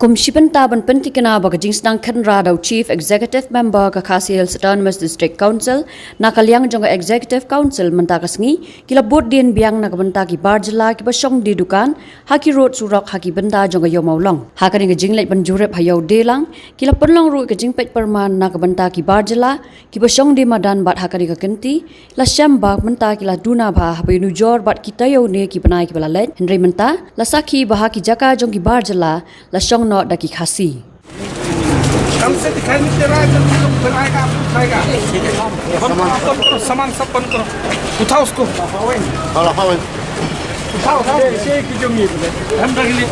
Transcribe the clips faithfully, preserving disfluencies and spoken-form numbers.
Kum shi bynta ban pyntikna ba ka jingsdang khynra da u Chief Executive Member ka Khasi Hills Autonomous District Council na ka liang jong ka Executive Council mynta ka sngi, ki la bud dien biang na ka bynta ki bar jylla kiba shong die dukan ha ki rud surok ha ki bynta jong ka Ïew Mawlong. Ha kane ka jingleit ban jurip ha Ïew Deilang, ki la pynlong ruh ka jingpeit pyrman na ka bynta ki bar jylla kiba shong die madan bad ha kane ka kynti la shem ba mynta ki la duna bha haba ïanujor bad ki taïew ne ki bnai kiba la leit, hynrei mynta la sakhi ba ha ki jaka jong ki bar jylla la shong noh da ki Khasi. कल से दिखाई नहीं दे रहा है, जब तक बनाएगा, आप उठाएगा। बंद करो, बंद करो, सामान सब बंद करो। उठाओ उसको। उठाओ, उठाओ। हम रख ली।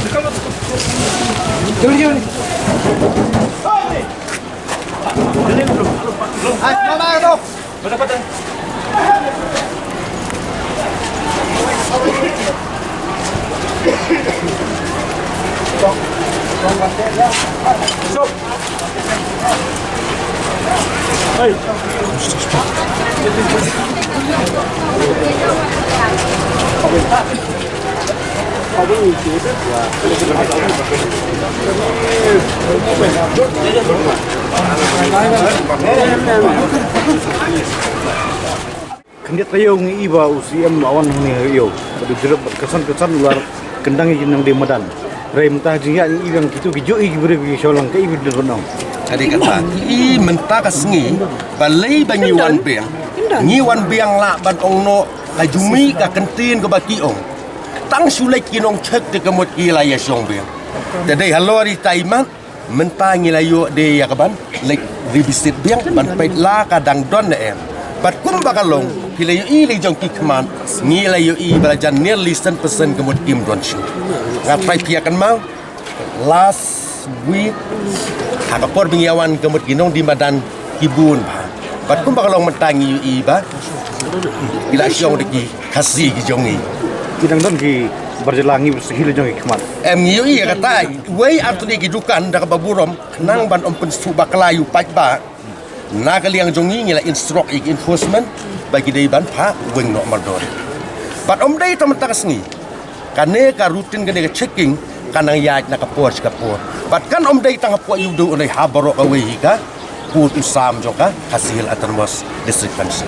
निकलो। जल्दी, जल्दी। Khyndiat taïew ngi i ba u C M la wan hangne ha ïew. Bad u jrep bad ka san ka san u la kyndang ïa ki nongdie madan. Hynrei mynta ha jingïaid ngi i biang kito ki jong i ki briew ki shong lang, kaei ba don ban ong? Ka dei kata, i mynta ka sngi, balei ba ngi wan biang? Ngi wan biang lah ban ong noh ka jong i ka kyntien kaba ki ong. Tang shu leit ki nongcheck te ka mut ki la ïa shong biang. Te dei halor ita i mat, mynta ngi la ïoh de ïa ka ban leit revisit biang ban peit la ka dang don ne em. Bad kumba ka long, phi la ïohi la jong ki khmat, ngi la ïohi ba la jan nearly san percent ka mut kim don shuh. Nga trai phi ïa kynmaw, last week, ha ka por ba ngi ïa wan ka mut ki nongdie madan ki bun bha. Bad kumba ka long mynta ngi ïohi ba ki la shong da ki Khasi ki jong ngi. Ki dang don ki bar jylla ngi ba sngewsih la jong ki khmat. Em, ngi ïohi ïa kata, wei ar tylli ki dukan da kaba burom, khnang ban ym pynsngewbha bakla ïa u paidbah. Na ka liang jong ngi ngi la instruct ïa ki enforcement ba ki dei ban phah weng noh mardor. Bad ym dei tang mynta ka sngi. Kane ka routine, kane ka checking ka nang ïaid na ka por sha ka por. Bad kan ym dei tang hapoh ïew dei, u dei ha baroh kawei hi ka pud u sam jong ka Khasi Hills Autonomous District Council.